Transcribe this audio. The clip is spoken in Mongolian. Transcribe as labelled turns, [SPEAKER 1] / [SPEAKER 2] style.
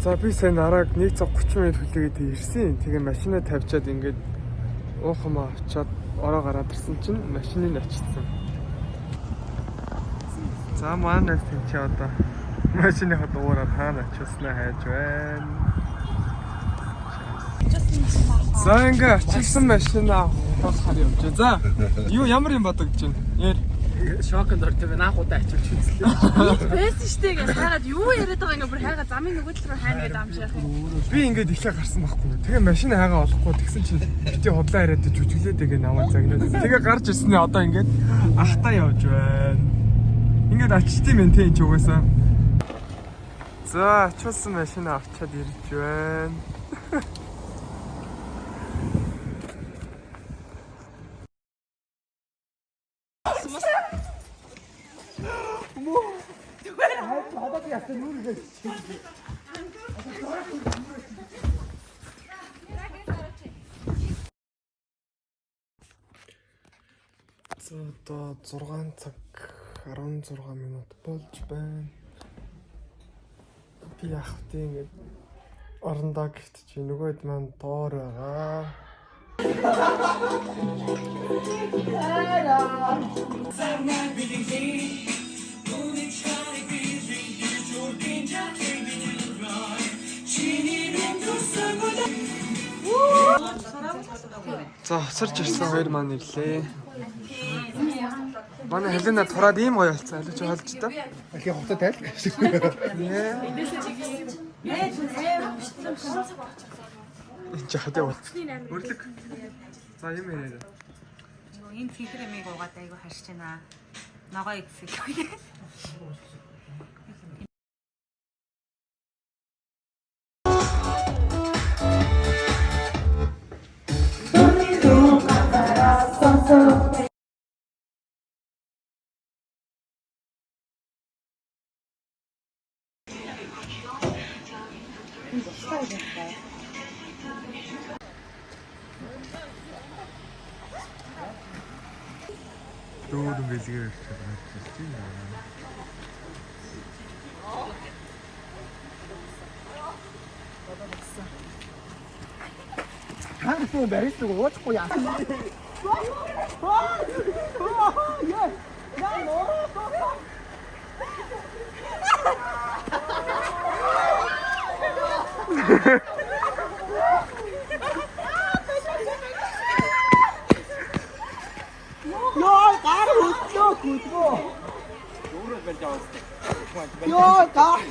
[SPEAKER 1] За, би сая нараг 1 цаг 30 минут хүлээгээд ирсэн. Тэгээ машинаа тавьчаад ингээд уух юм авчаад ороо гараад ирсэн чинь машиныг ачилсан. За, манай тийм чи одоо машиныхаа дугаараар хаана очилснаа хайж байна. За, ингээ ачилсан машинаа авах явж байна. За, юу ямар юм бодогдож байна? Яар.
[SPEAKER 2] Шоконд ордог байна. Анх удаа ачилж үзлээ.
[SPEAKER 3] Байсан штэ гэж хайгаад юу яриад байгаа юм, бүр хайгаа замын нөгөө тал руу хайна гэдэг амжаах юм.
[SPEAKER 1] Би ингээд ихлэ гарсан байхгүй. Тэгээ машин хайгаа олохгүй тэгсэн чинь бити худлаа яриад жүжиглээд тэгээ намайг загнаад. Тэгээ гарч ирснээ одоо ингээд ахтаа явж байна. Ингээд ачт юм энэ ч угаасаа. За, ачуулсан машин авчаад ирж байна. За, одоо 6 цаг 16 минут болж байна. Би яах вэ, ингээд орондоо гэрт чи нөгөөд маань доор байгаа. За, хоцорч ирсэн хоёр маань ирлээ. Манай Халина тураад ийм гоё болсон. Алив чи холж та.
[SPEAKER 4] Ахи хувцас тайл.
[SPEAKER 1] Энэ чи хадаа бол. Өрлөг. За, юм яриа.
[SPEAKER 5] Энэ цэнхэр эмийг уугаад айгу харж байна. Ногоо идсэн.
[SPEAKER 1] Дөрөв бэлгээр ирж байгаа юм байна.
[SPEAKER 4] Хангасан барилдаг уучихгүй яа. Йоо, гар хөдлөө хөдлөө. Йоо, гар.